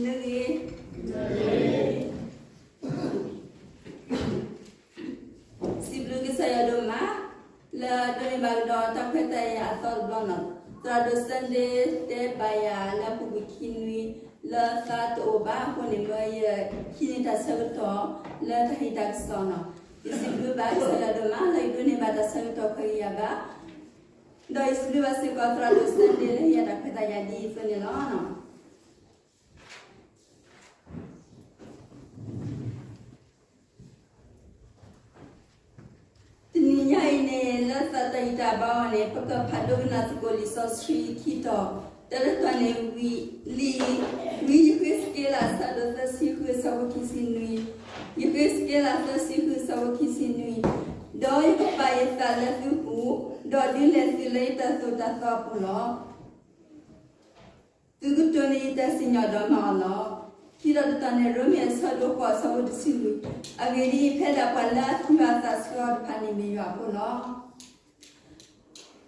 နဂ့ၤ စံးဘျုးကစၢ်ယွၤဒိၣ်မး လၢအဒိးန့ၢ်ဘၣ်ကဒီးတၢ်ခွဲးတၢ်ယာ်အသီတဘျီန့ၣ်, သရၣ်ဒိၣ် Sunday တဲဘၣ်ယၤလၢအပူၤကွံာ်ခံနွံ လၢသးတအိၣ်ဘၣ်အဃိန့ၣ် မၢယဟံးန့ၢ်တၢ်ဆၢကတီၢ်လၢတၢ်ဟံးတၢ်ကစီၣ်န့ၣ်, ယစံးဘျုးဘၣ်ကစၢ်ယွၤဒိၣ်မး လၢယဒိးန့ၢ်ဘၣ်တၢ်ဆၢကတီၢ်ခွဲးယာ်ဘၣ်, ဒီးယစံးဘျုးဘၣ်စ့ၢ်ကီးသရၣ်ဒိၣ် Sunday လၢဟ့ၣ်ယၤတၢ်ခွဲးတၢ်ယာ်ဒ်အံၤအသိးန့ၣ်လီၤ. တနံၤညါအံၤန့ၣ် လၢသးတၢ်ဂံၢ်တၢ်ဘါအဂီၢ်န့ၣ် ပကဖးဒိကနၣ်သကိးလံာ်စီဆှံခံတီၤ, တၢတတီၤန့ၣ် ဝံယဃ့းစက့လး အဆၢဒိၣ်သၢဆံဃု အဆၢဖိခံဆံနွံ, ယဃ့းစက့လးသၢဆံဃု အဆၢဖိခံဆံနွံ, ဒီးယကပာ်ယသးလၢသုပူၤ, ဒီးဒုးလဲၤသုလၢယတၢ်သိၣ်တၢ်သီအပူၤလီၤ. သုကတိၤန့ၢ်ယတၢ်စံၣ်ညီၣ်ဒီးမၤအီၤလီၤ. ခံတီၤတတီၤန့ၣ် ရိမ့ၤအဆၢဒိၣ်ဃိး အဆၢဖိတဆံလွံၢ်, အဂ့ၢ်ဒ်အံၤ, ဖဲဒၣ်ပှၤလၢအသူၣ်အသးဆှၢအီၤတဖၣ်န့ၣ်မ့ၢ်ယွၤအဖိလီၤ.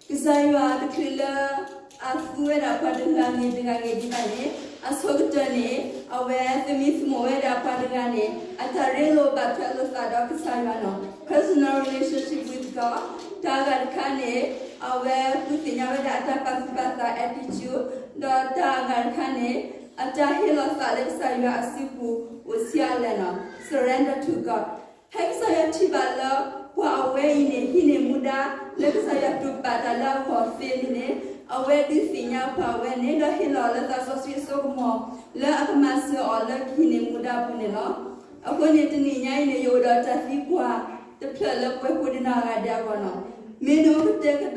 ကစၢ်ယွၤတချုးလၢအသူဝဲဒၣ်ပှၤတဂၤဂ့ၤတဂၤဂ့ၤဒံးဘၣ်န့ၣ်, အဆိကတၢၢ်န့ၣ် အဝဲသမံသမိးဝဲဒၣ်ပှၤတဂၤန့ၣ် အတၢ်ရ့လိာ်ဘၣ်ထွဲလိာ်သးဒီးကစၢ်ယွၤန့ၣ် personal relationship with God, တၢ်အဂၤတခါန့ၣ် အဝဲဃုသ့ၣ်ညါဝဲဒၣ်အတၢ်ပာ်သူၣ်ပာ်သး attitude, ဒီးတၢ်အဂၤတခါန့ၣ် အတၢ်ဟ့ၣ်လီၤသးလၢကစၢ်ယွၤအစုပူၤအိၣ်ဆံးအါလဲၣ်န့ၣ် surrender to God. ဖဲကစၢ်ယွၤထံၣ်ဘၣ်လၢ ပှၤအဝဲအံၤန့ၣ် ဟံးန့ၢ်မူဒါ လၢကစၢ်ယွၤတူၢ်ဘၣ်တၢ်လၢအဂီၢ်သ့န့ၣ်, အဝဲဒုးသ့ၣ်ညါပှၤအဝဲန့ၣ် ဒီးဟ့ၣ်လီၤလၢသးစီဆှံအစိကမီၤ လၢအကမၤစၢၤအီၤလၢကဟံးန့ၢ်မူဒါအပူၤန့ၣ်လီၤ. အဃိန့ၣ် တနံၤညါအံၤန့ၣ် ယအိၣ်ဒီးတၢ်သံကွၢ်တဖျၢၣ်လၢပှၤကိးဒံးနီၢ်ဂၤဒဲးအဂီၢ်န့ၣ်, မ့ၢ်နအိၣ်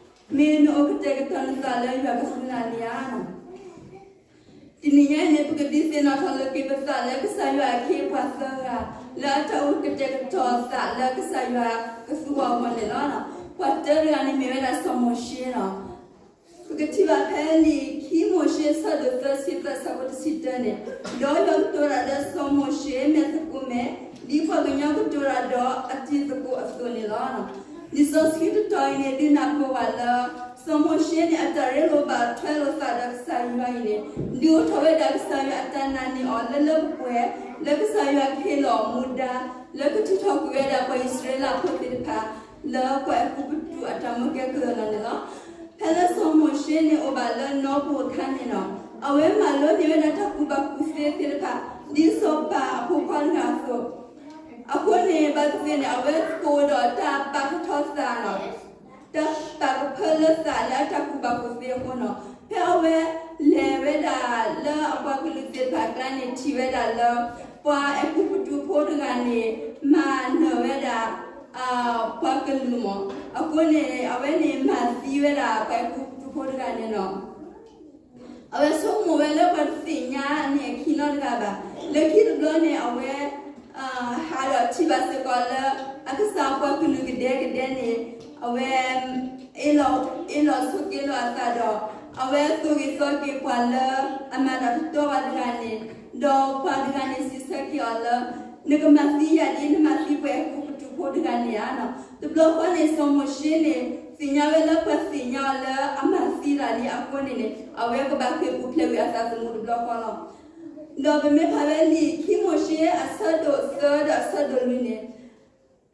ကတဲာ်ကတီၤနသးလၢယွၤကသူနၤလံဧါ. မ့ၢ်နအိၣ်ကတဲာ်ကတီၤနသးလၢယွၤကသူနၤလံဧါ. တနံၤညါအံၤန့ၣ် ပကဒုးသ့ၣ်နီၣ်ထီၣ်လိာ်က့ၤပသးလၢကစၢ်ယွၤအခ့အပှၤသၢဂၤ လၢအတၢ်အိၣ်ကတဲာ်ကတီၤသးလၢကစၢ်ယွၤကသူအဂီၢ်န့ၣ်လီၤ. ပှၤတၢတဂၤန့ၣ်မ့ၢ်ဝဲဒၣ်စီၤမိၤၡ့လီၤ. ပကထံၣ်ဘၣ်ဖဲလံာ်ခံမိၤၡ့ အဆၢဒိၣ်သၢဆံသၢ အဆၢဖိတဆံတၢန့ၣ်, ဒီးယွၤကတိၤတၢ်ဒီးစီၤမိၤၡ့ မဲာ်သကိးမဲာ်, ဒ်ပှၤကညီကတိၤတၢ်ဒီးအတံၤသကိးအသိးန့ၣ်လီၤ. လံာ်စီဆှံတတီၤအံၤန့ၣ် ဒုးနၢ်ပၢၢ်ဝဲလၢ စီၤမိၤၡ့န့ၣ် အတၢ်ရ့လိာ်ဘၣ်ထွဲလိာ်သးဒီးကစၢ်ယွၤအံၤန့ၣ် ဒုးအိၣ်ထီၣ်ဝဲဒၣ်ကစၢ်ယွၤအတၢ်နာ်န့ၢ်အီၤလၢလၢပှဲၤပှဲၤ လၢကစၢ်ယွၤကဟ့ၣ်လီၤမူဒါ လၢကထုးထီၣ်ကွံာ်ဝဲဒၣ်ပှၤအံၣ်စရ့လးဖိသ့ၣ်တဖၣ် လၢပှၤအဲၤကူပတူးအတၢ်မၢကဲကုၢ်အလီၢ်န့ၣ်လီၤ. ဖဲလၢစီၤမိၤၡ့န့ၣ်အိၣ်ဘၣ်လၢနီၢ်ပူၤအခါန့ၣ်လီၤ, အဝဲမၤလိန့ၢ်ဝဲဒၣ်တၢ်ကူၣ်ဘၣ်ကူၣ်သ့သ့ၣ်တဖၣ် ဒ်စီၤပၤအဖိခွါတဂၤအသိး အဃိန့ၣ် ဘၣ်သ့ၣ်သ့ၣ်န့ၣ် အဝဲကအိၣ်ဒီးတၢ်ပာ်ထီၣ်ထီသးလီၤ. တၢ်ပာ်ကဖၢလၢသးလၢအတၢ်ကူၣ်ဘၣ်ကူၣ်သ့အဃိန့ၣ်, ဖဲအဝဲလဲၤဝဲဒၣ်လၢအပှၤကလုာ်သ့ၣ်တဖၣ်အကျါန့ၣ် ထံၣ်ဝဲဒၣ်လၢ ပှၤအဲၤကူပတူးဖိတဂၤန့ၣ် မၤနၢၤဝဲဒၣ် ပှၤကလုာ်မး, အဃိန့ၣ် အဝဲန့ၣ်မၤသံဝဲဒၣ်ပှၤအဲၤကူပတူးဖိတဂၤန့ၣ်လီၤ. အဝဲဆိကမိၣ်ဝဲလၢပှၤတသ့ၣ်ညါန့ၢ်အခံနီတဂၤဘၣ်. လၢခံတဘျီန့ၣ် အဝဲ ဟးဒီးထံၣ်ဘၣ်စ့ၢ်ကီးလၢ အကစၢ်ပှၤကလုာ်ကဒဲကဒဲန့ၣ် အဝဲ အ့ၣ်လိာ်ဆိးက့လိာ်အသးဒီး အဝဲသိၣ်ဂ့ၤသီက့ၤပှၤလၢအမၤတၢ်တတီဘၣ်တဂၤန့ၣ်, ဒီးပှၤတဂၤန့ၣ်စံးဆၢက့ၤအီၤလၢ နကမၤသံယၤဒ်နမၤသံပှၤအဲၤကူပတူးဖိတဂၤန့ၣ်ဧါ. တဘျီဃီန့ၣ် စီၤမိၤၡ့န့ၣ် သ့ၣ်ညါဝဲလၢပှၤသ့ၣ်ညါအီၤလၢအမၤသံတၢ်လံအဃိန့ၣ်န့ၣ် အဝဲကဘၣ်ဃ့ၢ်ပူၤဖျဲးကွံာ်အသးသမူတဘျီဃီလီၤ. ဒီးပမ့ၢ်ဖးဝဲလံာ်ခံမိၤၡ့ အဆၢဒိၣ်သၢဒီးအဆၢဒိၣ်လွံၢ်န့ၣ်,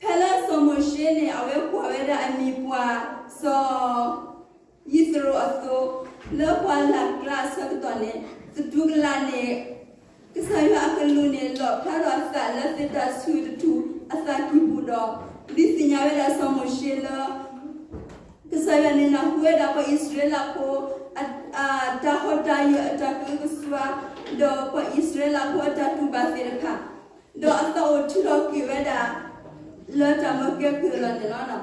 ဖဲလၢစီၤမိၤၡ့န့ၣ် အဝဲကွၢ်ဝဲဒၣ်အမံၤပှၢ် စီၤယံးသရိၤအသိး, လၢပှၢ်လၢ်ကျါအဆၢကတီၢ်န့ၣ် သတူၢ်ကလာ်န့ၣ် ကစၢ်ယွၤအကလူးန့ၣ် လီၣ်ဖျါထီၣ်အသးလၢသ့ၣ်တၢ်ဆူၣ်တထူၣ်အသးကံၢ်ပူၤဒီး ဒုးသ့ၣ်ညါဝဲဒၣ်စီၤမိၤၡ့လၢ ကစၢ်ယွၤန့ၣ်နၢ်ဟူဝဲဒၣ်ပှၤအံၣ်စရ့လးဖိ အတၢ်ဟီၣ်တၢ်ယၢၢ်အတၢ်ကံၣ်ကစှၤ, ဒီးပှၤအံၣ်စရ့လးဖိအတၢ်တူၢ်ဘၣ်သ့ၣ်တဖၣ်, ဒီးအသးအိၣ်ထုးထီၣ်က့ၤဝဲဒၣ် လၢတၢ်မၢကဲကုၢ်အလီၢ်န့ၣ်လီၤ.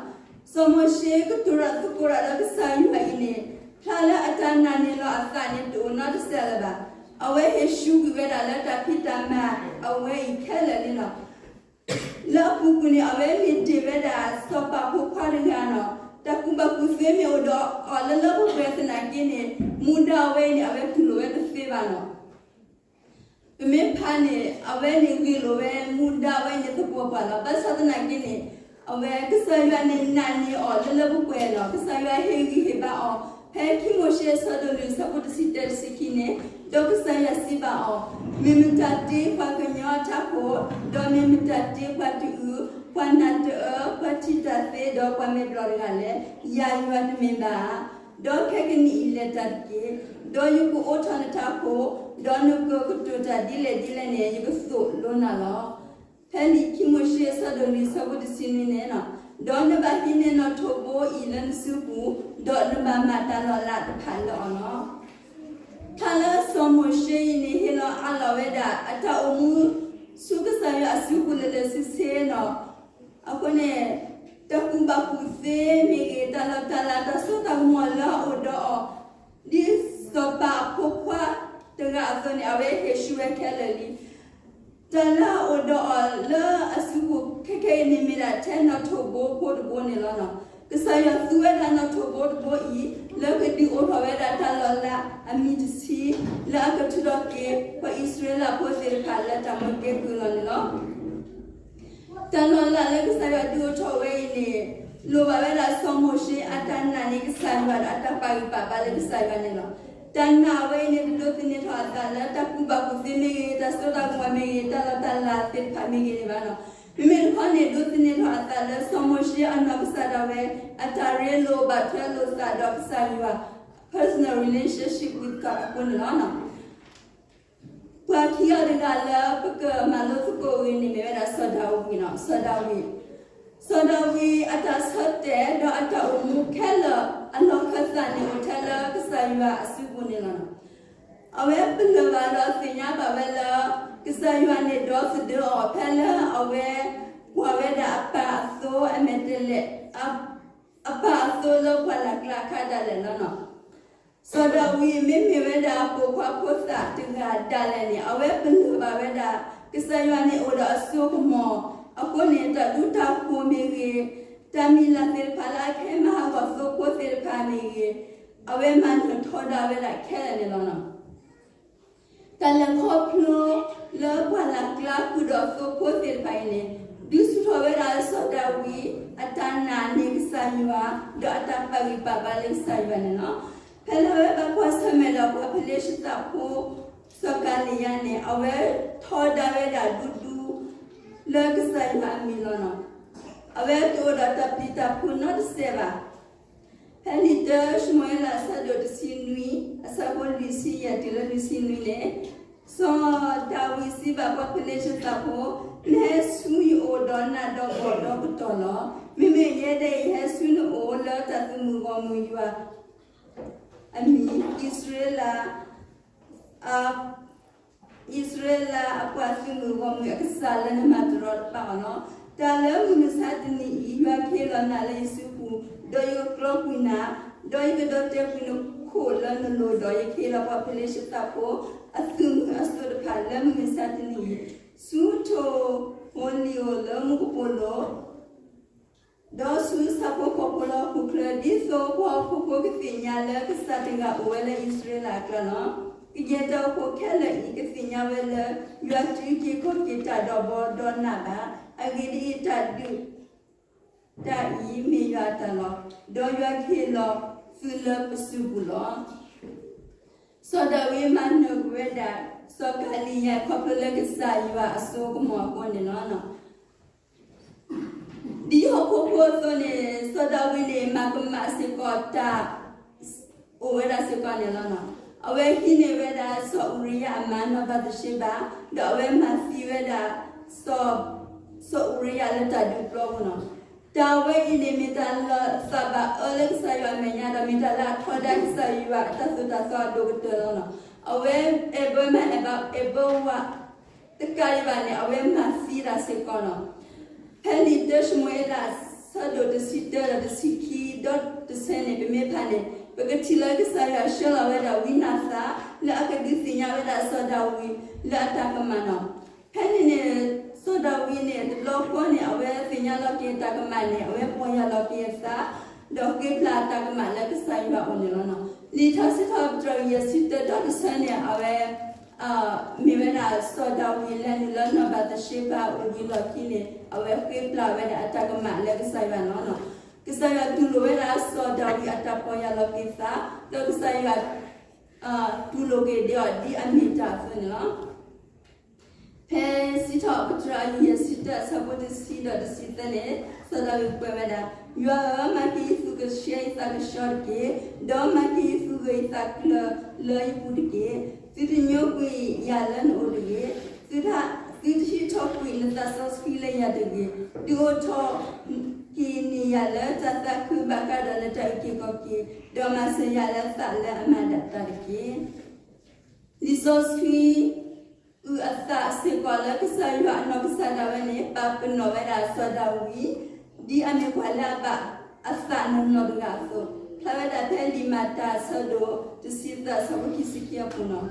စီၤမိၤၡ့ကတိၤတၢ်သကိးတၢ်ဒီးကစၢ်ယွၤအံၤန့ၣ် ဖျါလၢအတၢ်နာ်န့ၢ်လီၤအသးန့ၣ် တအိၣ်နီတစဲးလၢၤဘၣ်. အဝဲဟ့ၣ်ဆူးကွံာ်ဝဲဒၣ်လၢတၢ်ဖံးတၢ်မၤအဝဲအံၤခဲလၢာ်န့ၣ်လီၤ. လၢအပူၤကွံာ်န့ၣ် အဝဲမ့ၢ်တ့ၢ်ဝဲဒၣ်စီၤပၤဖိခွါတဂၤန့ၣ်, တၢ်ကူၣ်ဘၣ်ကူၣ်သ့မ့ၢ်အိၣ်ဒီးအီၤလၢလၢပှဲၤပှဲၤသနာ်က့န့ၣ် မူဒါအဝဲအံၤန့ၣ် အဝဲတူၢ်လိာ်ဝဲတသ့ဘၣ်န့ၣ်. ပမ့ၢ်ဖးန့ၣ် အဝဲန့ၣ်ဂ့ၢ်လိာ်ဝဲမူဒါဝဲန့ၣ်သပှၢ်ပှၢ်လီၤ. ဘၣ်ဆၣ်သနာ်က့န့ၣ် အဝဲကစၢ်ယွၤန့ၣ်နာ်န့ၢ်အီၤလၢလၢပှဲၤပှဲၤလီၤ. ကစၢ်ယွၤဟ့ၣ်ဂံၢ်ဟ့ၣ်ဘါအီၤ ဖဲခံမိၤၡ့အဆၢဒိၣ်လွံၢ်အဆၢဖိတဆံတၢတဆံခံန့ၣ်, ဒီးကစၢ်ယွၤစံးဘၣ်အီၤ, မ့ၢ်မတၤတ့ပှၤကညီအထးခိၣ်, ဒီးမ့ၢ်မတၤတ့ပှၤတအုး, ပှၤနးတအၢ, ပှၤထံၣ်တၢ်သ့, ဒီးပှၤမဲာ်ဘျီၣ်တဂၤလဲၣ်, ယၤယွၤတမ့ၢ်ဘၣ်ဧါ. ဒီးခဲကနံၣ်အံၤလဲၤတၢ်တက့ၢ်. ဒီးယကအိးထီၣ်နထးခိၣ်, ဒီးနကကတိၤတၢ်ဒ်လဲၣ်ဒ်လဲၣ်န့ၣ် ယကသိၣ်လိနၤလီၤ. ဖဲလံာ်ခံမိၤၡ့အဆၢဒိၣ်လွံၢ်အဆၢဖိတဆံနွံန့ၣ်, ဒီးနဘၣ်ဟံးန့ၢ်နီၣ်ထိးဘိအံၤလၢနစုပူၤ, ဒီးနဘၣ်မၤတၢ်လီၤလးတဖၣ်လၢအီၤလီၤ. ထါလၢစီၤမိၤၡ့အံၤန့ၣ် ဟ့ၣ်လီၤအးလီၤဝဲဒၣ် အတၢ်အိၣ်မူ ဆူကစၢ်ယွၤအစုပူၤလၢာ်လၢာ်ဆ့ဆ့လီၤ. အဃိန့ၣ် တၢ်ကူၣ်ဘၣ်ကူၣ်သ့မ့ၢ်ဂ့ၤ, တၢ်လီၤတၢ်လး တၢ်စိတၢ်ကမီၤလၢအအိၣ်ဒီးအီၤ, ဒ်စီၤပၤအဖိခွါတဂၤအသိးန့ၣ် အဝဲဟ့ၣ်ဆူၣ်ဝဲခဲလၢာ်လံ. တၢ်လၢအအိၣ်ဒီးအီၤလၢအစုပူၤခဲခဲအံၤန့ၣ် မ့ၢ်ဒၣ်ထဲနီၣ်ထိးဘိဖိတဘိန့ၣ်လီၤ. ကစၢ်ယွၤသူဝဲဒၣ်နီၣ်ထိးဘိတဘိအံၤ လၢကဒုးအိၣ်ထီၣ်ဝဲဒၣ်တၢ်လီၤလးအမံၤတဆံ လၢအကထုးထီၣ်က့ၤ ပှၤအံၣ်စရ့လးဖိသ့ၣ်တဖၣ်လၢတၢ်မၤကဲကုၢ်လီၤန့ၣ်လီၤ. တၢ်လီၤလးလၢကစၢ်ယွၤဒုးအိၣ်ထီၣ်ဝဲအံၤန့ၣ် လိၣ်ဘၣ်ဝဲဒၣ်စီၤမိၤၡ့အတၢ်နာ်န့ၢ်ကစၢ်ယွၤဒီးအတၢ်ပာ်ဂံၢ်ပာ်ဘါလၢကစၢ်ယွၤန့ၣ်လီၤ. တၢ်နာ်ဝဲအံၤန့ၣ် တဒိးသန့ၤထီၣ်အသးလၢတၢ်ကူၣ်ဘၣ်ကူၣ်သ့မ့ၢ်ဂ့ၤ, တၢ်စိတၢ်ကမီၤမ့ၢ်ဂ့ၤ, တၢ်လီၤတၢ်လးသ့ၣ်တဖၣ်မ့ၢ်ဂ့ၤန့ၣ်ဘၣ်လီၤ. မ့မ့ၢ်တခီန့ၣ် ဒိးသန့ၤထီၣ်အသးလၢစီၤမိၤၡ့အနီၢ်ကစၢ်ဒၣ်ဝဲ အတၢ်ရ့လိာ်ဘၣ်ထွဲလိာ်သးဒီးကစၢ်ယွၤ personal relationship with God အဃိန့ၣ်လီၤ. ပှၤခံဂၤတဂၤလၢပကမၤလိသကိးအဂ့ၢ်န့ၣ် မ့ၢ်ဝဲဒၣ်စီၤဒၤဝံးလီၤ. စီၤဒၤဝံး, စီၤဒၤဝံးအတၢ်ဆၢတဲာ်ဒီးအတၢ်အိၣ်မူခဲလၢာ် အလီၢ်ခၢၣ်သးန့ၣ်အိၣ်ထဲလၢကစၢ်ယွၤအစုပူၤန့ၣ်လီၤ. အဝဲပလၢၢ်ဘၣ်ဒီးသ့ၣ်ညါဘၣ်ဝဲလၢ ကစၢ်ယွၤန့ၣ်ဒီသဒၢအီၤ ဖဲလၢအဝဲကွၢ်ဝဲဒၣ်အပၢ်အသိအမဲာ်တဲးလဲး အပၢ်အသိလၢပှၢ်လၢ်ကျါအခါဒၣ်လဲာ်လီၤ. စီၤဒၤဝံးမ့မ့ၢ်ဝဲဒၣ်ပိာ်ခွါဖိသၣ်တဂၤဒၣ်လဲာ်န့ၣ် အဝဲပလၢၢ်ဘၣ်ဝဲဒၣ် ကစၢ်ယွၤန့ၣ်အိၣ်ဒီးအစိကမီၤအဃိန့ၣ် တၢ်ဒူတၢ်ဃိၤမ့ၢ်ဂ့ၤ, တၢ်မံၤလၢ်သ့ၣ်တဖၣ်လၢအကဟဲမၤဟးဂီၤသိဖိသ့ၣ်တဖၣ်မ့ၢ်ဂ့ၤ, အဝဲမၤနၢၤထီဒါဝဲဒၣ်ခဲလၢာ်န့ၣ်လီၤ. တၢ်လဲၤခီဖျိလၢပှၢ်လၢ်ကျါဃုာ်ဒီးသိဖိသ့ၣ်တဖၣ်အံၤန့ၣ် ဒုးဆူၣ်ထီၣ်ဝဲဒၣ်စီၤဒၤဝံး အတၢ်နာ်န့ၢ်ကစၢ်ယွၤ ဒီးအတၢ်ပာ်ဂံၢ်ပာ်ဘါလၢကစၢ်ယွၤန့ၣ်လီၤ. ဖဲလၢအဝဲဘၣ်ကွၢ်ဆၢၣ်မဲာ်ဒီးပှၤဖလ့ၡသးဖိ စီၤကၤလံယါန့ၣ် အဝဲထီဒါဝဲဒၣ်ဒူဒူ လၢကစၢ်ယွၤအမံၤလီၤ. အဝဲတအိၣ်ဒီးတၢ်ပျံၤတၢ်ဖုးနီတစဲးဘၣ်. ဖဲလံာ်တၢၡမူၤအ့လးအဆၢဒိၣ်တဆံနွံ အဆၢဖိလွံၢ်ဆံယဲၢ်တုၤလၢလွံၢ်ဆံနွံန့ၣ်, စီၤဒၤဝံးစံးဘၣ်ပှၤဖလ့ၡသးဖိ, နဟဲဆူယအိၣ်ဒီးနးဒီးကီၢ်ဒီးကတီၢ်လီၤ. မ့မ့ၢ်ယဲဒၣ်အံၤ ယဟဲဆူနအိၣ်လၢတၢ်သုးမုၢ်ဂီၢ်မုၢ်ယွၤအမံၤ, အံၣ်စရ့လး အံၣ်စရ့လးအပှၤသုးမုၢ်ဂီၢ်မုၢ်အကစၢ်လၢနမၤတရီတပါအီၤလီၤ. တၢ်လၢမုၢ်မဆါတနံၤအံၤ ယွၤကဟ့ၣ်လီၤနၤလၢယစုပူၤ, ဒီးယကကျီကွံာ်နၤ, ဒီးယကဒီၣ်တဲာ်ကွံာ်နခိၣ်လၢနလိၤ, ဒီးယကဟ့ၣ်လီၤပှၤဖလ့ၡသးဖိအသုးမုၢ်အစိၤတဖၣ်လၢမုၢ်မဆါတနံၤအံၤ, ဆူထိၣ်ဧိၤလံၣ်ဧိၤလၢမူကပိာ်လိၤ ဒီးဆူဆၣ်ဖိကီၢ်ဖိလၢဟီၣ်ခိၣ်ချၢ, ဒ်သိးပှၤဟီၣ်ခိၣ်ဖိကသ့ၣ်ညါလၢကစၢ်တဂၤအိၣ်ဝဲလၢအံၣ်စရ့လးအကျါလီၤ. ကယဲၢ်တၢ်အိၣ်ဖှိၣ်ခဲလၢာ်အံၤ ကသ့ၣ်ညါဝဲလၢ ယွၤတအုၣ်က့ၤခီၣ်က့ၤတၢ်ဒီးဘီဒီးနးဘၣ်. အဂ့ၢ်ဒ်အံၤ, တၢ်ဒုးတၢ်အံၤမ့ၢ်ယွၤအတၢ်လီၤ, ဒီးယွၤကဟ့ၣ်လီၤသုလၢပစုပူၤလီၤ. စီၤဒၤဝံးမၤနၢၤကွံာ်ဝဲဒၣ် စီၤကၤလံယါ ခီဖျိလၢကစၢ်ယွၤအစိကမီၤအဃိန့ၣ်လီၤ. ဒ်ဟီၣ်ခိၣ်ဖိအသိးန့ၣ် စီၤဒၤဝံးန့ၣ် မၤကမၣ်စ့ၢ်ကီးတၢ် အိၣ်ဝဲဒၣ်စ့ၢ်ကီးန့ၣ်လီၤ. အဝဲဟံးန့ၢ်ဝဲဒၣ်စီၤအူရံယၤအမါနီၢ်ဘၤသရှ့ဘၤ, ဒီးအဝဲမၤသံဝဲဒၣ် စီၤအူရံယၤလၢတၢ်ဒုးပျီပူၤလီၤ. တၢ်ဝဲအံၤန့ၣ် မ့ၢ်တၢ်လၢသးဘၣ်အၢလၢကစၢ်ယွၤအမဲာ်ညါ, ဒီးမ့ၢ်တၢ်လၢအထီဒါကစၢ်ယွၤအတၢ်သိၣ်တၢ်သီအဒိၣ်ကတၢၢ်လီၤ. အဝဲအဲၣ်ဘၢမါ အဲၣ်ဘၢ အဲၣ်ဘၢဝၤ တကးဒံးဘၣ်န့ၣ် အဝဲမၤသံတၢ်စ့ၢ်ကီးလီၤ. ဖဲလံာ်တၢၡမူၤအ့လး ဆၢဒိၣ်တဆံတၢ ဒီးတဆံခံ ဒီးတဆၢန့ၣ် ပမ့ၢ်ဖးန့ၣ် ပကထံၣ်လၢကစၢ်ယွၤဆှၢလီၤဝဲဒၣ်ဝံနၤသၣ် လၢအကဒုးသ့ၣ်ညါဝဲဒၣ်စီၤဒၤဝံးလၢအတၢ်ကမၣ်လီၤ. ဖဲန့ၣ်န့ၣ် စီၤဒၤဝံးန့ၣ် တဘျီဃီန့ၣ် အဝဲသ့ၣ်ညါလီၤက့ၤတၢ်ကမၣ်န့ၣ် အဝဲပီၢ်ယၢ်လီၤက့ၤအသး ဒီးဃ့ပျၢ်အတၢ်ကမၣ်လၢကစၢ်ယွၤအအိၣ်န့ၣ်လီၤ. လံာ်ထါစံးထီၣ်ပတြၢၤ ယဲၢ်ဆံတၢ ဒီးတဆၢန့ၣ် အဝဲ မ့ၢ်ဝဲဒၣ်စီၤဒၤဝံးလဲၤနုာ်လၢနီၢ်ဘၤသရှ့ဘၤအအိၣ်ဝံၤလီၢ်ခံန့ၣ် အဝဲဃ့ပျၢ်ဝဲဒၣ်အတၢ်ကမၣ်လၢကစၢ်ယွၤန့ၣ်လီၤ. ကစၢ်ယွၤတူၢ်လိာ်ဝဲဒၣ်စီၤဒၤဝံးအတၢ်ပီၢ်ယၢ်လီၤက့ၤသး, ဒီးကစၢ်ယွၤ တူၢ်လိာ်က့ၤဒံးအီၤဒ်အမ့ၢ်တၢ်အသိးန့ၣ်လီၤ. ဖဲစံးထီၣ်ပတြၢၤအယုၢ်ယဲၢ်ဆံတၢ အဆၢဖိတဆံဒီးတဆံသၢန့ၣ် စီၤဒၤဝံးကွဲးဝဲဒၣ်, ယွၤဧၢ, မၤက့ၤယသူၣ်ကဆှီယသးကဆှီတက့ၢ်, ဒီးမၤက့ၤယသူၣ်ဂ့ၤယသးကျၢၤလၢယပူၤတက့ၢ်. သုတညိကွံာ်ယၤလၢနအိၣ်တဂ့ၤ, သုတဟံးထီၣ်ကွံာ်နသးစီဆှံလၢယၤတဂ့ၤ, ဒုးအိၣ်ထီၣ်က့ၤန့ၢ်ယၤလၢတၢ်သးခုဘၣ်ဃးဒီးနတၢ်အုၣ်က့ၤခီၣ်က့ၤ, ဒီးမၤစၢၤယၤလၢသးလၢအမၤဒၣ်တၢ်တက့ၢ်. လံာ်စီဆှံ အုၣ်အသးစ့ၢ်ကီးလၢကစၢ်ယွၤအနီၢ်ကစၢ်ဒၣ်ဝဲန့ၣ် ပာ်ပနီၣ်ဝဲဒၣ်စီၤဒၤဝံး ဒ်အမ့ၢ်ပှၤလၢအဘၣ်အသးနီၢ်နီၢ်တဂၤအသိး, ဖျါဝဲဒၣ်ဖဲလံာ်မၤတၢ်အဆၢဒိၣ် တဆံသၢ အဆၢဖိခံဆံခံအပူၤန့ၣ်,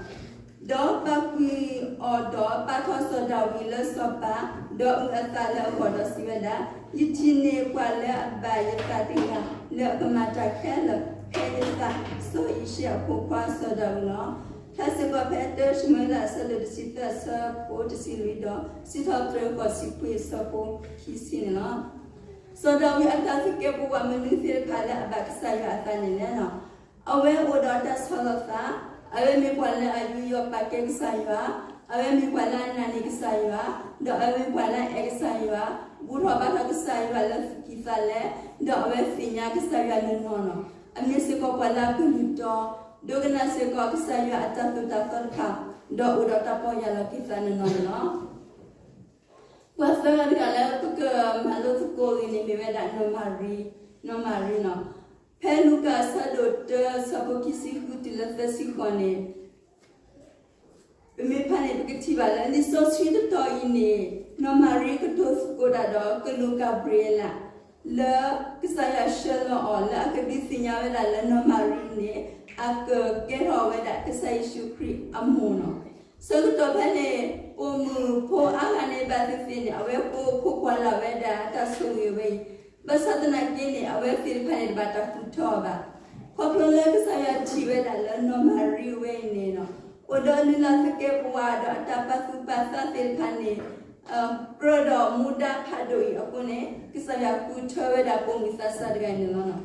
ဒီးပာ်ကွံာ်အီၤဒီးပာ်ထီၣ်စီၤဒၤဝံးလၢစီၤပၤ, ဒီးအုၣ်အသးလၢအဂီၢ်ဒီးစံးဝဲဒၣ်, ယထံၣ်န့ၢ်ပှၤလၢအဘၣ်ယသးတဂၤ လၢအကမၤတၢ်ခဲလၢာ်ဖဲယသး, စီၤယံၤၡဲအဖိခွါစီၤဒၤဝံးလီၤ. ဖဲစ့ၢ်ကီးဖဲတၢၡမူၤအ့လး အဆၢဒိၣ်တဆံသၢ အဆၢဖိတဆံလွံၢ်ဒီး စံးထီၣ်ပတြၢၤ ဃိးဆံခွံ အဆၢဖိခံဆံန့ၣ်လီၤ. စီၤဒၤဝံးအတၢ်သကဲးပဝးမနုၤသ့ၣ်တဖၣ်လၢအဘၣ်ကစၢ်ယွၤအသးန့ၣ်လဲၣ်. အဝဲအိၣ်ဒီးတၢ်ဆီၣ်လီၤသး, အဝဲမ့ၢ်ပှၤလၢအယူးယီၣ်ပာ်ကဲကစၢ်ယွၤ, အဝဲမ့ၢ်ပှၤလၢအနာ်န့ၢ်ကစၢ်ယွၤ, ဒီးအဝဲမ့ၢ်ပှၤလၢအအဲၣ်ကစၢ်ယွၤ, ဘူၣ်ထီၣ်ဘါထီၣ်ကစၢ်ယွၤလၢသူၣ်ကံၢ်သးလဲ, ဒီးအဝဲသ့ၣ်ညါကစၢ်ယွၤနီၢ်နီၢ်န့ၣ်, အမ့ၢ်စ့ၢ်ကီးပှၤလၢအကလုၢ်တီ, ဒိကနၣ်စ့ၢ်ကီးကစၢ်ယွၤအတၢ်သိၣ်တၢ်သီတဖၣ်, ဒီးအိၣ်ဒီးတၢ်ပီၢ်ယၢ်လီၤက့ၤသးနီၢ်နီၢ်န့ၣ်လီၤ. ပှၤသၢဂၤတဂၤလၢပကမၤလိသကိးအဂ့ၢ်န့ၣ် မ့ၢ်ဝဲဒၣ်နီၢ်မၤရံ, နီၢ်မၤရံန့ၣ်, ဖဲလူၤကၣ်အဆၢဒိၣ်တၢ အဆၢဖိခံဆံဃုတုၤလၢသၢဆံဃိးန့ၣ်, ပမ့ၢ်ဖးန့ၣ် ပကထံၣ်ဘၣ်လၢလံာ်စီဆှံတတီၤအံၤန့ၣ်, နီၢ်မၤရံကတိၤသကိးတၢ်ဒီးကလူးကၤဘြံၤအ့လး, လၢကစၢ်ယွၤဆှၢလီၤအီၤ လၢအကဒုးသ့ၣ်ညါဝဲဒၣ်လၢနီၢ်မၤရံန့ၣ် အကကဲထီၣ်ဝဲဒၣ်ကစၢ်ယ့ၣ်ၡူးခရံာ်အမိၢ်န့ၣ်. ဆၢကတီၢ်ဖဲန့ၣ် ပိာ်မုၣ်ဖိအါဂၤန့ၣ်ဘၣ်သ့ၣ်သ့ၣ်န့ၣ် အဝဲကိးခိးကွၢ်လၢ်ဝဲဒၣ်တၢ်ဆိၣ်ဂ့ၤဝဲအံၤ, ဘၣ်ဆၣ်သနာ်က့န့ၣ် အဝဲသ့ၣ်တဖၣ်န့ၣ် တဘၣ်တၢ်ဃုထၢအီၤဘၣ်. ခီဖျိလၢကစၢ်ယွၤထံၣ်ဝဲဒၣ်လၢနီၢ်မၤရံဝဲအံၤန့ၣ်, အိၣ်ဒီးအလုၢ်အလၢ်သကဲးပဝးဒီးအတၢ်ပာ်သူၣ်ပာ်သးသ့ၣ်တဖၣ်န့ၣ် ကြၢးဒီးမူဒါဖးဒိၣ်အံၤအဃိန့ၣ် ကစၢ်ယွၤဃုထၢဝဲဒၣ်ပိာ်မုၣ်သးစၢ်တဂၤအံၤန့ၣ်လီၤ.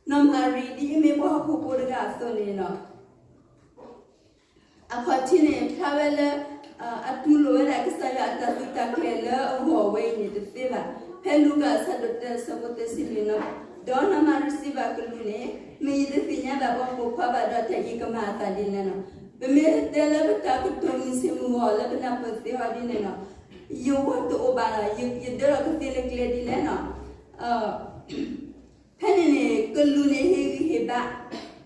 နီၢ်မၤရံဒ်အမ့ၢ်ပှၤဟီၣ်ခိၣ်ဖိတဂၤအသိးန့ၣ် အခီၣ်ထံးန့ၣ် ဖျါဝဲလၢ အတူၢ်လိာ်ဝဲဒၣ်ကစၢ်ယွၤအတၢ်သုးတၢ်ကျဲၤလၢအဂီၢ်ဝဲအံၤန့ၣ်တသ့ဘၣ်. ဖဲလူၤကၣ်အဆၢဒိၣ်တၢ အဆၢဖိသၢဆံလွံၢ်န့ၣ်, ဒီးနီၢ်မၤရံစံးဘၣ်ကလူးန့ၣ်, မ့ၢ်ယတသ့ၣ်ညါဘၣ်ပှၤပိာ်ခွါဘၣ်ဒီး တၢ်အံၤကမၤအသးဒ်လဲၣ်န့ၣ်, ပမ့ၢ်တဲလၢပတၢ်ကတိၤမုာ်ဆ့ၣ်မုာ်ဂီၤလၢပနၢ်ပၢၢ်သ့အီၤဒ်န့ၣ်န့ၣ်, ယဝၤတအိၣ်ဘၣ်လီၤ, ယဒၢထီၣ်ကသ့လၢကျဲဒ်လဲၣ်န့ၣ်. ဖဲန့ၣ်န့ၣ် ကလူးန့ၣ်ဟ့ၣ်ဂံၢ်ဟ့ၣ်ဘါ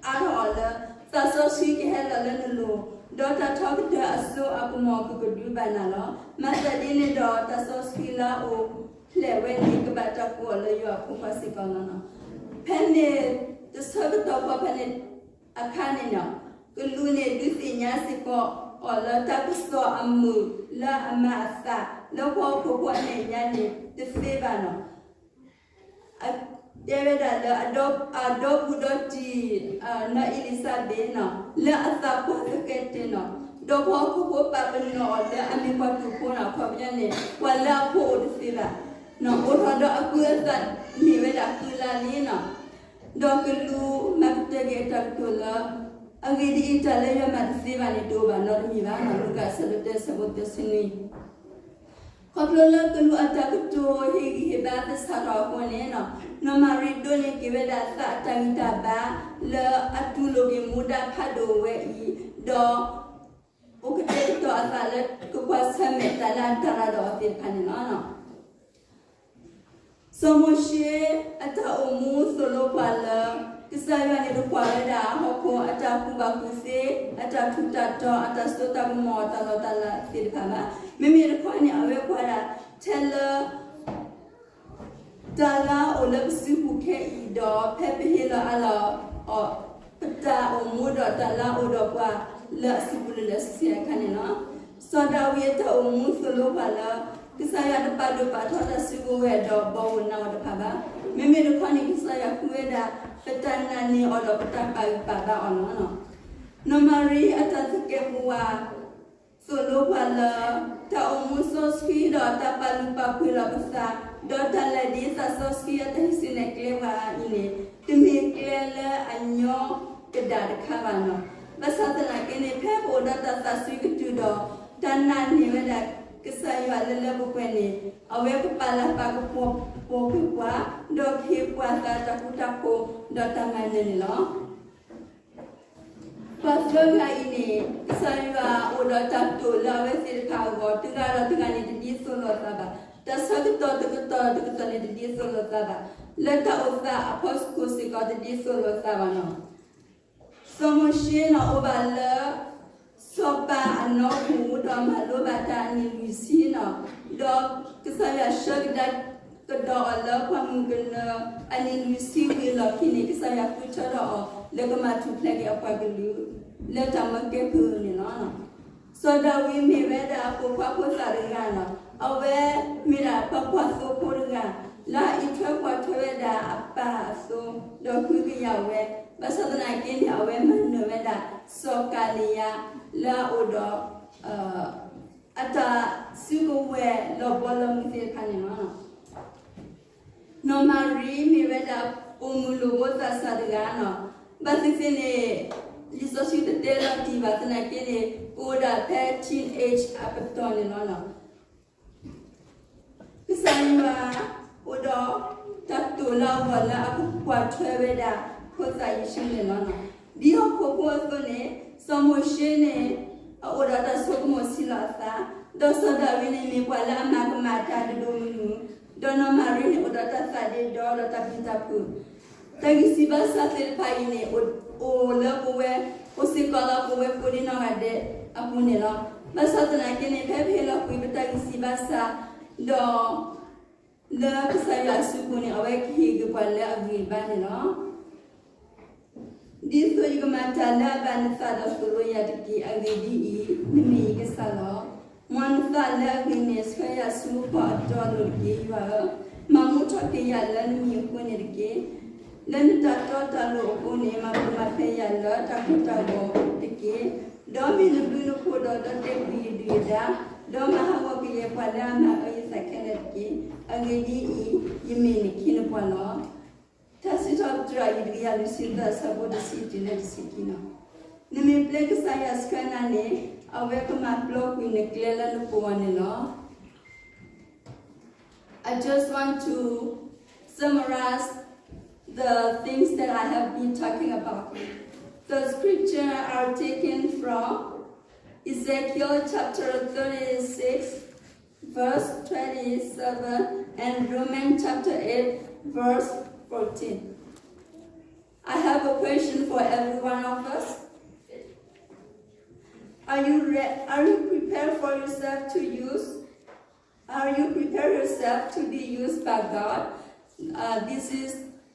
အါထီၣ်အီၤလၢ သးစီဆှံကဟဲလီၤလၢနလိၤ, ဒီးတၢ်ထီကတၢၢ်အစိအကမီၤကကဒုးဘၣ်နၤလီၤ. မၤသးဒ်န့ၣ်ဒီး တၢ်စီဆှံလၢအအိၣ်ဖျဲၣ်ဝဲန့ၣ် ကဘၣ်တၢ်ကိးအီၤလၢယွၤအဖိခွါစ့ၢ်ကီးလီၤ. ဖဲန့ၣ်တဆၢကတီၢ်ဖဲန့ၣ်အခါန့ၣ်, ကလူးန့ၣ်ဒုးသ့ၣ်ညါစ့ၢ်ကီးအီၤလၢတၢ်ကစီၣ်အမုာ်လၢအမၤအသးလၢပှၤဟီၣ်ခိၣ်ဖိအမဲာ်ညါန့ၣ်တသ့ဘၣ်န့ၣ် အတဲဝဲဒၣ်လၢ အဒီပုၢ်ဒီတံၢ် နီၢ်အ့လံၤစဘ့းန့ၣ် လၢအသးပှၢ်သကဲးတ့ၢ်န့ၣ်, ဒီးပှၤဟီၣ်ခိၣ်ဖိပာ်ပနီၣ်အီၤလၢအမ့ၢ်ပှၤတူာ်ဖိန့ၣ် အခီပညီန့ၣ် ပှၤလၢအဖိအိၣ်တသ့ဘၣ်န့ၣ်, အိၣ်ထီၣ်ဒီးအကုၢ်အသးန့ၢ်ဝဲဒၣ်ကုၢ်လါလံန့ၣ်, ဒီးကလူးမၤကတၢၢ်က့ၤအတၢ်ကတိၤလၢ အဂ့ၢ်ဒ်အံၤ, တၢ်လၢယွၤမၤတသ့ဘၣ်န့ၣ် တအိၣ်ဘၣ်နီတမံၤဘၣ်န့ၣ်, လူၤကၣ်အဆၢဒိၣ်တၢ အဆၢဖိသၢဆံနွံ. ခီဖျိလၢကလူးအတၢ်ကတိၤဟ့ၣ်ဂံၢ်ဟ့ၣ်ဘါသဆၣ်ထီၣ်အဃိန့ၣ်, နီၢ်မၤရံဒိးန့ၢ်က့ၤဝဲဒၣ်သးအတၢ်ဂံၢ်တၢ်ဘါ လၢအတူၢ်လိာ်က့ၤမူဒါဖးဒိၣ်ဝဲအံၤ, ဒီး အိၣ်ကတဲာ်ကတီၤအသးလၢကကွၢ်ဆၢၣ်မဲာ်တၢ်လၢအတၢ်ရၤဒီးအီၤသ့ၣ်တဖၣ်န့ၣ်လီၤ. စီၤမိၤၡ့အတၢ်အိၣ်မူသိၣ်လိပှၤလၢ ကစၢ်ယွၤန့ၣ်တကွၢ်ဝဲဒၣ် ဟီၣ်ခိၣ်အတၢ်ကူၣ်ဘၣ်ကူၣ်သ့, အတၢ်ထူးတၢ်တီၤ, အတၢ်စိတၢ်ကမီၤ, တၢ်လီၢ်တၢ်လၤသ့ၣ်တဖၣ်ဘၣ်. မ့မ့ၢ်တခီန့ၣ် အဝဲကွၢ်ဒၣ်ထဲလၢ တၢ်လၢအအိၣ်လၢပစုပူၤခဲအံၤဒီး ဖဲပဟ့ၣ်လီၤအးလီၤအီၤ ပတၢ်အိၣ်မူဒီးတၢ်လၢအအိၣ်ဒီးပှၤလၢအစုပူၤလၢာ်လၢာ်ဆံဆံအခါန့ၣ်လီၤ. စီၤဒၤဝံးအတၢ်အိၣ်မူသိၣ်လိပှၤလၢ ကစၢ်ယွၤတပာ်ဒိၣ်ပာ်ထီတၢ်စုကဝဲၤဒီးဘီဧိၤနါဧိၤတဖၣ်ဘၣ်. မ့မ့ၢ်တခီန့ၣ် ကစၢ်ယွၤဃုဝဲဒၣ် ပတၢ်နာ်န့ၢ်အီၤဒီးပတၢ်ပာ်ဂံၢ်ပာ်ဘါအီၤလီၤ. နီၢ်မၤရံအတၢ်သကဲးပဝးသ သိၣ်လိပှၤလၢ တၢ်အိၣ်မူစီဆှံဒီးတၢ်ပာ်လုၢ်ပာ်ပှ့ၤလီၤပသး, ဒီးတၢ်လဲၤဒ်သးစီဆှံအတၢ်ဟံးစုနဲၣ်ကျဲပှၤအံၤန့ၣ်, တမ့ၢ်ကျဲလၢအညီကဒၣ်တခါဘၣ်န့ၣ်လီၤ. ဘၣ်ဆၣ်သနာ်က့န့ၣ် ဖဲပအိၣ်ဒီးတၢ်သးစွံကတုၤဒီး တၢ်နာ်န့ၢ်ဝဲဒၣ်ကစၢ်ယွၤလၢလၢပှဲၤပှဲၤန့ၣ်, အဝဲကပာ်လၤပာ်ကပီၤပှၤ, ဒီးကဟ့ၣ်ပှၤသးတၢ်ဃူတၢ်ဖိး, ဒီးတၢ်မၤနၢၤန့ၣ်လီၤ. ပှၤသၢဂၤအံၤန့ၣ် ကစၢ်ယွၤအိၣ်ဒီးတၢ်တိာ်လၢအဝဲသ့ၣ်တဖၣ်အဂီၢ်, တဂၤဒီးတဂၤန့ၣ်တဒ်သိးလိာ်သးဘၣ်. တၢ်ဆၢကတီၢ်တကတီၢ်တကတီၢ်န့ၣ်တဒ်သိးလိာ်သးဘၣ်. လၢတၢ်အိၣ်သးအဖီခိၣ်စ့ၢ်ကီးတဒ်သိးလိာ်သးဘၣ်န့ၣ်လီၤ. စီၤမိၤၡ့န့ၣ် အိၣ်ဘၣ်လၢ စီၤပၤအနီၣ်ပူၤ ဒီးမၤလိဘၣ်တၢ်အနံၣ်လွံၢ်ဆံန့ၣ်လီၤ. ဒီးကစၢ်ယွၤဆှၢကဒါကဒီးအီၤလၢပှၢ်မုၢ်ကနၢအနံၣ်လွံၢ်ဆံဝံၤအလီၢ်ခံန့ၣ် ကစၢ်ယွၤဃုထၢထီၣ်အီၤလၢကမၤထူၣ်ဖျဲးက့ၤအပှၤကလုာ် လၢတၢ်မၢကဲကုၢ်န့ၣ်လီၤ. စီၤဒၤဝံးမ့ၢ်ဝဲဒၣ်အပိာ်ခွါဖိသၣ်တဂၤန့ၣ်လီၤ. အဝဲမ့ၢ်ဒၣ်ပှၤကွၢ်သိဖိတဂၤ လၢအအံးထွဲကွၢ်ထွဲဝဲဒၣ်အပၢ်အသိ ဒီးဃုကယာ်ဝဲ, ဘၣ်ဆၣ်သနာ်က့န့ၣ် အဝဲမၤနၢၤဝဲဒၣ် စီၤကၤလံယါ လၢအအိၣ်ဒီး အတၢ်စုကဝဲၤလီၤဘီလီၤမုၢ်သ့ၣ်တဖၣ်န့ၣ်လီၤ. နီၢ်မၤရံမ့ၢ်ဝဲဒၣ်ပိာ်မုၣ်လိၣ်ဘိသးစၢ်တဂၤန့ၣ်လီၤ. ဘၣ်သ့ၣ်သ့ၣ်န့ၣ် လံာ်စီဆှံတတဲလီၤတံၢ်ဘၣ်သနာ်က့န့ၣ် ကအိၣ်ဒၣ်ဖဲ teenage အပတီၢ်န့ၣ်လီၤ. ကစၢ်ယွၤအိၣ်ဒီးတၢ်တိာ်လၢအဂီၢ်လၢအကကွၢ်ထွဲဝဲဒၣ် ဖိသၣ်ယ့ၣ်ၡူးန့ၣ်လီၤ. ဒ်ဟီၣ်ခိၣ်ဖိအသိးန့ၣ် စီၤမိၤၡ့န့ၣ် အအိၣ်ဒီးတၢ်ဆိကမိၣ်ဆံးလီၤအသး, ဒီးစီၤဒၤဝံးန့ၣ်မ့ၢ်ပှၤလၢအမၤကမၣ်တၢ်တဒိၣ်မုၢ်မုၢ်, ဒီးနီၢ်မၤရံန့ၣ်အိၣ်ဒီးတၢ်သးဒ့ဒီဒီးတၢ်ပျံၤတၢ်ဖုး, တၢ်ဂံၢ်စၢ်ဘါစၢ်သ့ၣ်တဖၣ်အံၤန့ၣ် အိၣ်လၢပဝဲ, အိၣ်စ့ၢ်ကီးလၢပဝဲကိးဒံနီၢ်ဂၤဒဲးအပူၤန့ၣ်လီၤ. ဘၣ်ဆၣ်သနာ်က့န့ၣ် ဖဲပဟ့ၣ်လီၤကွံာ်ပတၢ်ဂံၢ်စၢ်ဘါစၢ် ဒီး လၢကစၢ်ယွၤအစုပူၤန့ၣ် အဝဲကဟ့ၣ်က့ၤပှၤလၢအဂံၢ်အဘါန့ၣ်လီၤ. ဒ်သိးယကမၤတၢ်လၢအဘၣ်နသးဒီးသိၣ်လိယၤတက့ၢ်. အဂ့ၢ်ဒ်အံၤ, နမ့ၢ်ယကစၢ်လီၤ. မ်နသးလၢအဂ့ၤန့ၣ် ဆှၢယၤဆူပှၤအတီအလိၤတက့ၢ်. ယွၤဧၢ, မၤမူထီၣ်က့ၤယၤလၢနမံၤအဃိန့ၣ်တက့ၢ်. လၢနတၢ်တီတၢ်လိၤအဃိန့ၣ် မၤပူၤမၤဖျဲးယၤလၢတၢ်ကိၢ်တၢ်ဂီၤတက့ၢ်. ဒီးမ့ၢ်နဘျုးနဖှိၣ်ဒီးဒီးတဲာ်ကွံာ်ယဒုၣ်ယဒါ, ဒီးမၤဟးဂီၤက့ၤယဲပှၤလၢအမၤအၢယသးခဲလၢာ်တက့ၢ်. အဂ့ၢ်ဒ်အံၤ, ယမ့ၢ်နခ့နပှၤလီၤ. ထါစံးထီၣ်ပတြၢၤ ယတကယၤလွံၢ်ဆံသၢအဆၢဖိတဆံတုၤလၢတဆံခံန့ၣ်, နမ့ၢ်ပျဲကစၢ်ယွၤဆှၢနၤန့ၣ်, အဝဲကမၤပျီကွံာ်နကျဲလၢနကိးအီၤန့ၣ်လီၤ. I just want to summarize the things that I have been talking about. The scripture are taken from Ezekiel chapter thirty-six, verse twenty-seven, and Romans chapter eight, verse fourteen. I have a question for every one of us. Are you re-, are you prepared for yourself to use? Are you prepare yourself to be used by God? Uh, this is,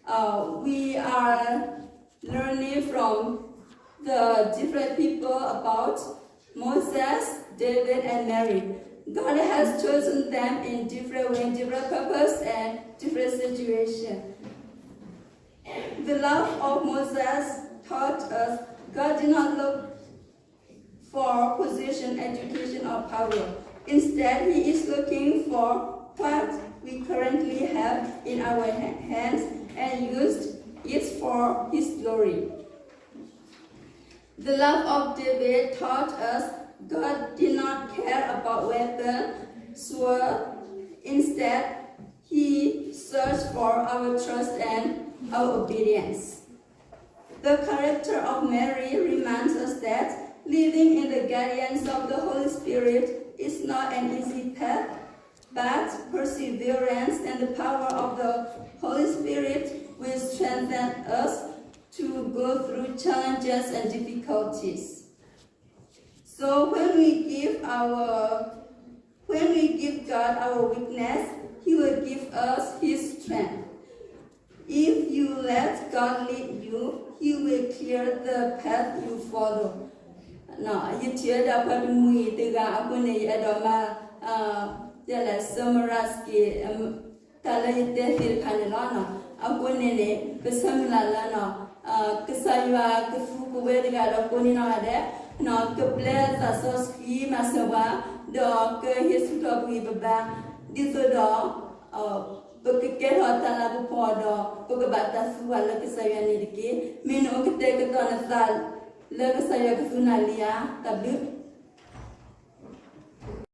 uh, we are learning from the different people about Moses, David, and Mary. God has chosen them in different way, different purpose, and different situation. The life of Moses taught us God did not look for position, education, or power. Instead, he is looking for what we currently have in our ha-, hands and used it for his glory. The life of David taught us God did not care about weapon, sword. Instead, he searched for our trust and our obedience. The character of Mary reminds us that living in the guidance of the Holy Spirit is not an easy path, but perseverance and the power of the Holy Spirit will strengthen us to go through challenges and difficulties. So when we give our, when we give God our weakness, He will give us His strength. If you let God lead you, He will clear the path you follow. ယထံၣ်ဝဲဒၣ်ပှၤတမှံၤတဂၤအဃိန့ၣ် ယအဲၣ်ဒိးမၤ ယလဲၤ summarize က့ၤ တၢ်လၢယတဲသ့ၣ်တဖၣ်န့ၣ်လီၤ. အဃိန့ၣ်န့ၣ် ပဆၢမုၢ်လၢ်လၢ ကစၢ်ယွၤကသူကဝဲတဂၤဒီးကိးန့ၢ်နီၢ်ဂၤဒဲး, ကပျဲသးစီဆှံမၤစၢၤပှၤ, ဒီးကဟ့ၣ်ဆူၣ်ထီၣ်ပဂံၢ်ပဘါ, ဒ်သိးဒီး ပကကဲထီၣ်တၢ်လၤကပီၤဒီး ပကဘၣ်တၢ်သူဝဲလၢကစၢ်ယွၤန့ၣ်တက့ၢ်. မ့ၢ်နအိၣ်ကတဲာ်ကတီၤနသးလၢကစၢ်ယွၤကသူနၤလံဧါ. တၢ်ဘျုး